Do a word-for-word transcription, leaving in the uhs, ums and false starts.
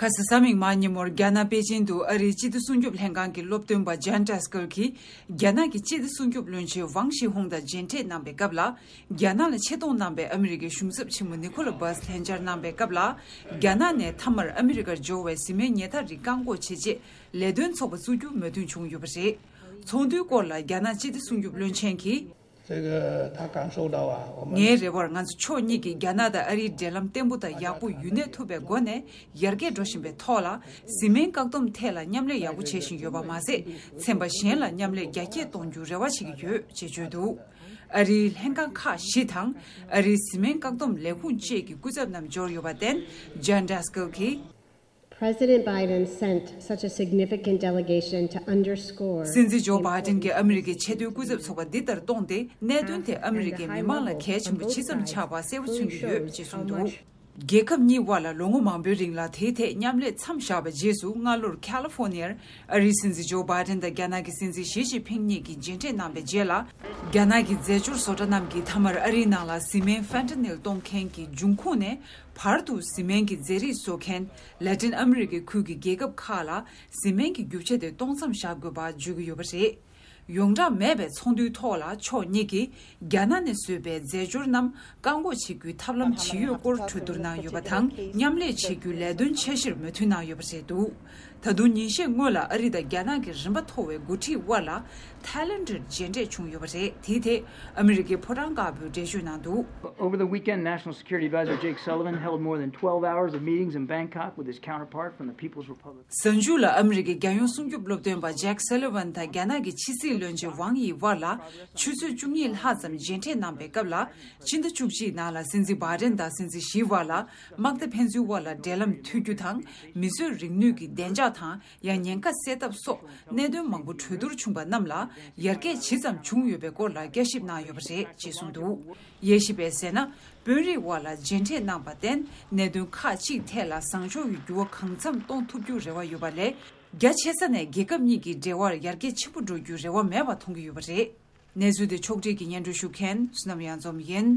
ཁ་སང་གཟའ་མིག་དམར་ཉིན་མོར་རྒྱ་ནག་པེ་ཅིན་དུ་ཨ་རིའི་སྤྱི་བདེ་སྲུང་སྐྱོབ་ལྷན་ཁང་གི་སློབ་སྟོན་པ་ཇན་ཏྲེས་ཀལ་གྱིས། རྒྱ་ནག་གི་སྤྱི་བདེ་སྲུང་སྐྱོབ་བློན་ཆེན་ཝང་ཞི་ཧུང་དང་མཇལ་འཕྲད་གནང་བའི་སྐབས་ལ། རྒྱ་ནག་ལ་ཆེད་གཏོང་གནང་པའི་ཨ་མི་རི་ཀའི་གཞུང་ཚབ་ཆེན་མོ་ནི་ཁོ་ལ་བྷས་ལྷན་བཅར་གནང་བའི་སྐབས་ལ། རྒྱ་ནག་ནས་མཐའ་མར་ཨ་མི་རི་ཀར་འབྱོར་བའི་བཟི་སྨན་ཉལ་ཐ་རིགས་བཀག་འགོག་བྱེད་ཆེད་ལས་དོན་ཚོགས་པ་བཙུགས་རྒྱུ་མོས་མཐུན་བྱུང་ཡོད་པ་རེད། ཚོགས་འདུའི་སྐོར་ལ་རྒྱ་ནག་སྤྱི་བདེ་སྲུང་སྐྱོབ་བློན་ཆེན་གྱིས། 这个他感受到啊，我们 ངའི་རེ་བར་ང་ཚོ་ཕྱོགས་གཉིས་ཀྱིས་རྒྱ་ནག་དང་ཨ་རིའི་འབྲེལ་ལམ་བརྟན་པོ་དང་ཡག་པོ་ཡུན་གནས་ཐུབ་པའི་སྒོ་ནས་ཡར་རྒྱས་འགྲོ་བཞིན་པའི་ཐོག་ལ། བཟི་སྨན་བཀག་སྡོམ་ཐད་ལ་མཉམ་ལས་ཡག་པོ་བྱེད་བཞིན་ཡོད་པ་མ་ཟད། ཚན་པ་གཞན་ལ་མཉམ་ལས་རྒྱ་སྐྱེད་གཏོང་རྒྱུར་རེ་བ་བྱེད་ཀྱི་ཡོད་ཅེས་བརྗོད་འདུག་ཨ་རིའི་ལྷན་ཁང་ཁག་བཞི་དང་། ཨ་རིའི་བཟི་སྨན་བཀག་སྡོམ་ལས་ཁུངས་བཅས་ཀྱི་སྐུ་ཚབ་རྣམས་འབྱོར་ཡོད་པར་བརྟེན། ཇན་ཏྲེས་ཀལ་གྱིས། President Biden sent such a significant delegation to underscore སྲིད་འཛིན་ཇོ་བྷའི་ཏིན་གྱིས་ཨ་མི་རི་ཀའི་ཆེས་མཐོའི་སྐུ་ཚབ་ཚོགས་པ་འདི་ལྟར་གཏོང་སྟེ། གནད་དོན་དེ་ཨ་མི་རི་ཀའི་མི་དམངས་ལ་གལ་ཆེན་པོ་ཇི་ཙམ་ཆགས་པ་གསལ་པོ་མཚོན་གྱི་ཡོད་ཅེས་གསུངས་འདུག་རྒྱལ་ཁབ་གཉིས་དབར་ལ་ལོ་ངོ་མང་པོའི་རིང་ལ་དེའི་ཐད་མཉམ་ལས་མཚམས་བཞག་པའི་རྗེས་སུ། སྔ་ལོར་ཁ་ལི་ཧྥོ་ནི་ཡར་ཨ་རིའི་སྲིད་འཛིན་ཇོ་བྷའི་ཏིན་དང་རྒྱ་ནག་གི་སྲིད་འཛིན་ཞི་ཅིན་ཕིང་གཉིས་ཀྱིས་མཇལ་འཕྲད་གནང་བའི་རྗེས་ལ། རྒྱ་ནག་གི་རྫས་སྦྱོར་བཟོ་གྲྭ་རྣམས་ཀྱིས་མཐའ་མར་ཨ་རིའི་ནང་ལ་བཟི་སྨན་ཕེན་ཏ་ནིལ་གཏོང་མཁན་གྱི་འབྱུང་ཁུངས་ནས། བར་དུ་བཟི་སྨན་གྱི་རྫས་རིགས་བཟོ་མཁན་ལ་ཏིན་ཨ་མི་རི་ཀའི་ཁུལ་གྱི་རྒྱལ་ཁབ་ཁག་ལ་བཟི་སྨན་གྱི་རྒྱུ་ཆ་དེ་གཏོང་མཚམས་བཞག་དགོས་པ་བརྗོད་ཀྱི་ཡོད་པ་རེད། ཡོངས་གྲགས་མེད་པའི་ཚོགས་འདུའི་ཐོག་ལ་ཕྱོགས་གཉིས་ཀྱིས་རྒྱ་ནག་ནས་བཟོས་པའི་རྫས་སྦྱོར་རྣམས་བཀག་འགོག་བྱེད་རྒྱུའི་ཐབས་ལམ་ཇི་ཡོད་སྐོར་གྲོས་བསྡུར་གནང་ཡོད་པ་དང་། མཉམ་ལས་བྱེད་རྒྱུའི་ལས་དོན་འཆར་གཞིར་མོས་མཐུན་གནང་ཡོད་པ་རེད་འདུག་ད་དུང་ཉིན་ཤས་སྔོན་ལ་ཨ་རི་དང་རྒྱ་ནག་གི་རིམ་པ་མཐོ་བའི་འགོ་ཁྲིད་དབར་ལ་ཐའི་ལེན་ཌར་མཇལ་འཕྲད་བྱུང་ཡོད་པ་རེད། དེའི་ཐད་ཨ་མི་རི་ཀའི་ཕོ་བྲང་དཀར་པོས་འགྲེལ་བརྗོད་གནང་འདུག Over the weekend, National Security Advisor Jake Sullivan held more than twelve hours of meetings in Bangkok with his counterpart from the People's Republic. གཟའ་མཇུག་ལ་ཨ་མི་རི་ཀའི་རྒྱལ་ཡོངས་སྲུང་སྐྱོབ་སློབ་སྟོན་པ་ཇེག་སེ་ལི་ཝན་དང་རྒྱ་ནག་གི་ཕྱི་སྲིད་བློན་ཆེན་ཝང་ཡི་དབར་ལ་ཆུ་ཚོད་བཅུ་གཉིས་ལྷག་ཙམ་མཇལ་འཕྲད་གནང་པའི་སྐབས་ལ། ཕྱི་ཟླ་བཅུ་གཅིག་ནང་ལ་སྲིད་འཛིན་བྷའི་ཏན་དང་སྲིད་འཛིན་ཞིའི་དབར་ལ་དམག་སྡེ་ཕན་ཚུན་དབར་ལ་འབྲེལ་ལམ་མཐུད་རྒྱུ་དང་། མིས་བཟོས་རིག་ནུས་ཀྱི་བདེ་འཇགས་དང་། ཡང་ཉེན་ཁ་སེལ་ཐབས་སོགས་གནད་དོན་མང་པོ་གྲོས་བསྡུར་བྱུང་པ་རྣམས་ལ་ཡར་རྒྱས་ཇི་ཙམ་བྱུང་ཡོད་པའི་སྐོར་ལ་བསྐྱར་ཞིབ་གནང་ཡོད་པ་རེད་ཅེས་གསུངས་འདུག་དབྱེ་ཞིབ་པས་ཟེར་ན། དཔོན་རིགས་དབར་ལ་མཇལ་འཕྲད་གནང་པར་བརྟེན། གནད་དོན་ཁག་ཅིག་ཐད་ལ་བཟང་ཕྱོགས་ཀྱི་འགྱུར་བ་གང་འཚམ་གཏོང་ཐུབ་རྒྱུའི་རེ་བ་ཡོད་པ་ལས། རྒྱ་ཆེ་ས་ནས་རྒྱལ་ཁབ་གཉིས་ཀྱི་འབྲེལ་བར་ཡར་རྒྱས་ཆེན་པོ་འགྲོ་རྒྱུའི་རེ་བ་མེད་པ་མཐོང་གི་ཡོད་པ་རེད། གནས་ཚུལ་དེ་ཕྱོགས་སྒྲིག་གིས་སྙན་སྒྲོན་ཞུ་མཁན་བསོད་ནམས་གཡང་འཛོམས་ཡིན།